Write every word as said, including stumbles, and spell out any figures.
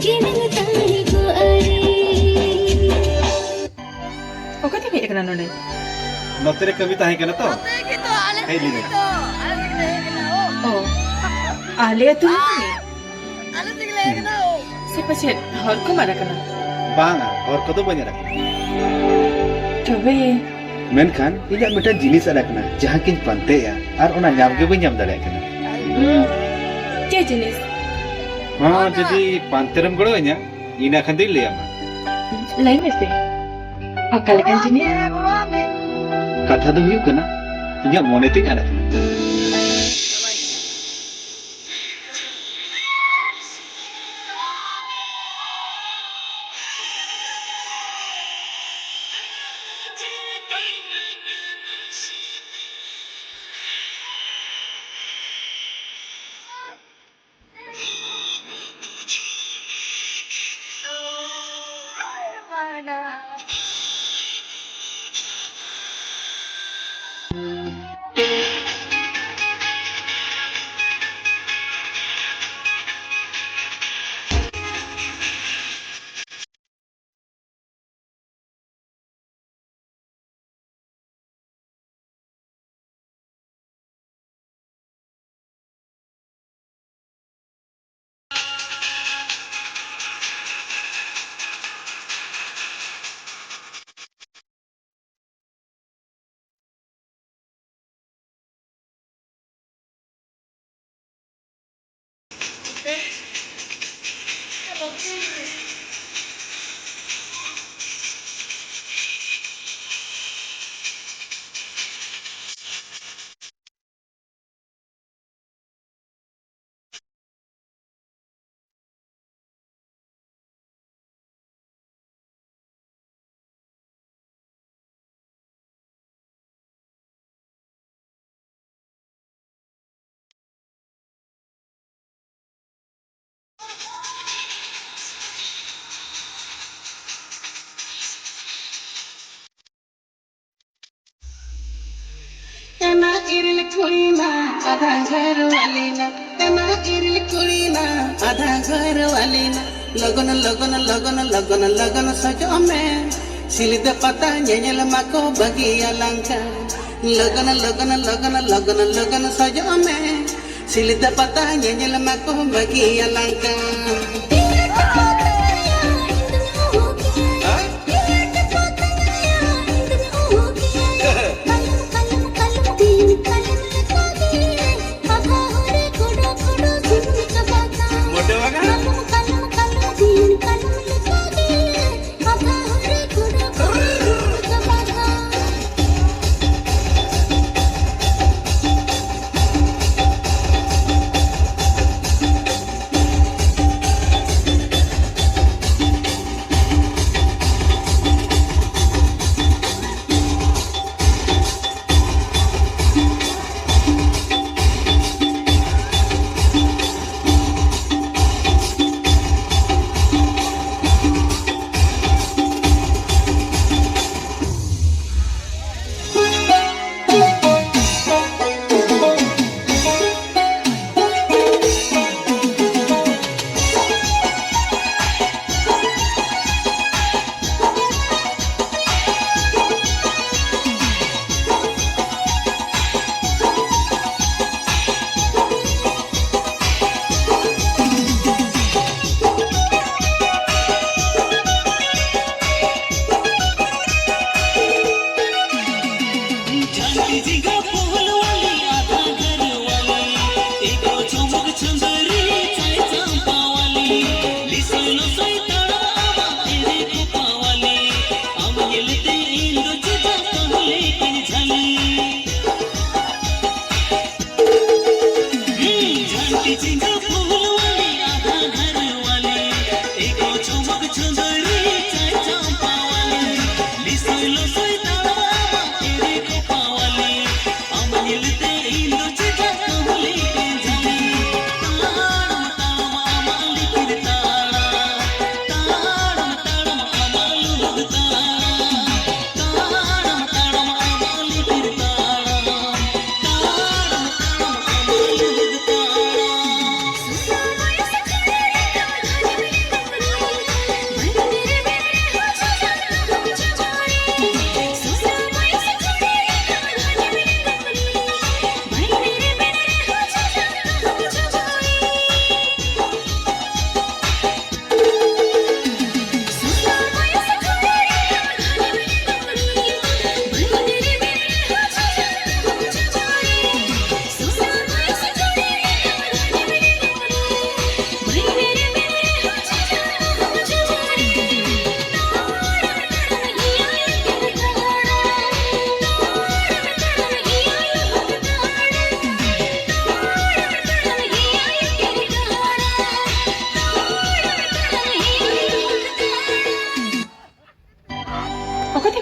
Channel ᱛᱟᱦᱮᱸ ᱠᱚᱜᱼᱟ ᱨᱮ᱾ ᱚᱠᱟ ᱛᱮᱢ ᱦᱮᱡ ᱟᱠᱟᱱᱟ ᱱᱚᱰᱮ? ᱱᱚᱛᱮ ᱨᱮ ᱠᱟᱹᱢᱤ ᱛᱟᱦᱮᱸ ᱠᱟᱱᱟ ᱛᱚ᱾ ᱦᱮᱡ ᱞᱤᱱᱟᱹᱧ᱾ ᱚ, ᱟᱞᱮ ᱟᱹᱛᱩ ᱨᱮ ᱠᱟᱹᱢᱤ? ᱥᱮ ᱯᱟᱪᱮᱫ ᱦᱚᱨ ᱠᱚᱢ ᱟᱫ ᱟᱠᱟᱱᱟ? ᱵᱟᱝᱟ, ᱦᱚᱨ ᱠᱚᱫᱚ ᱵᱟᱹᱧ ᱟᱫ ᱟᱠᱟᱱᱟ᱾ ᱛᱚᱵᱮ? ᱢᱮᱱᱠᱷᱟᱱ ᱤᱧᱟᱹᱜ ᱢᱤᱫᱴᱟᱝ ᱡᱤᱱᱤᱥ ᱟᱫ ᱟᱠᱟᱱᱟ, ᱡᱟᱦᱟᱸ ᱠᱤᱧ ᱯᱟᱱᱛᱮᱭᱟ ᱟᱨ ᱚᱱᱟ ᱧᱟᱢ ᱜᱮ ᱵᱟᱹᱧ ᱧᱟᱢ ᱫᱟᱲᱮᱭᱟᱜ ᱠᱟᱱᱟ᱾ ᱦᱩᱸ, ᱪᱮᱫ ᱡᱤᱱᱤᱥ? ᱦᱚᱸ, ᱡᱩᱫᱤ ᱯᱟᱱᱛᱮ ᱨᱮᱢ ᱜᱚᱲᱚ ᱟᱹᱧᱟ, ᱤᱱᱟᱹ ᱠᱷᱟᱱ ᱫᱚᱧ ᱞᱟᱹᱭ ᱟᱢᱟ᱾ ᱞᱟᱹᱭ ᱢᱮᱥᱮ, ᱚᱠᱟ ᱞᱮᱠᱟᱱ ᱡᱤᱱᱤᱥ? ᱠᱟᱛᱷᱟ ᱫᱚ ᱦᱩᱭᱩᱜ ᱠᱟᱱᱟ, ᱤᱧᱟᱹᱜ ᱢᱚᱱᱮ ᱛᱤᱧ ᱟᱫ ᱟᱠᱟᱱᱟ᱾ ᱮᱢᱟ ᱤᱨᱤᱞ ᱠᱩᱲᱤ ᱢᱟ ᱟᱫᱷᱟ ᱜᱷᱚᱨ ᱣᱟᱞᱤ ᱢᱟ, ᱮᱢᱟ ᱤᱨᱤᱞ ᱠᱩᱲᱤ ᱢᱟ ᱟᱫᱷᱟ ᱜᱷᱚᱨ ᱣᱟᱞᱤ ᱢᱟ᱾ ᱞᱚᱜᱚᱱ ᱞᱚᱜᱚᱱ ᱞᱚᱜᱚᱱ ᱞᱚᱜᱚᱱ ᱞᱚᱜᱚᱱ ᱥᱟᱡᱚᱜ ᱢᱮ, ᱥᱤᱞᱫᱟᱹ ᱯᱟᱛᱟ ᱧᱮᱧᱮᱞ ᱢᱟᱠᱚ ᱵᱟᱹᱜᱤᱭᱟᱞᱟᱝ ᱠᱟᱱ᱾ ᱞᱚᱜᱚᱱ ᱞᱚᱜᱚᱱ ᱞᱚᱜᱚᱱ ᱞᱚᱜᱚᱱ ᱞᱚᱜᱚᱱ ᱥᱟᱡᱚᱜ ᱢᱮ, ᱥᱤᱞᱫᱟᱹ ᱯᱟᱛᱟ ᱧᱮᱧᱮᱞ ᱢᱟᱠᱚ ᱵᱟᱹᱜᱤᱭᱟᱞᱟᱝ ᱠᱟᱱ᱾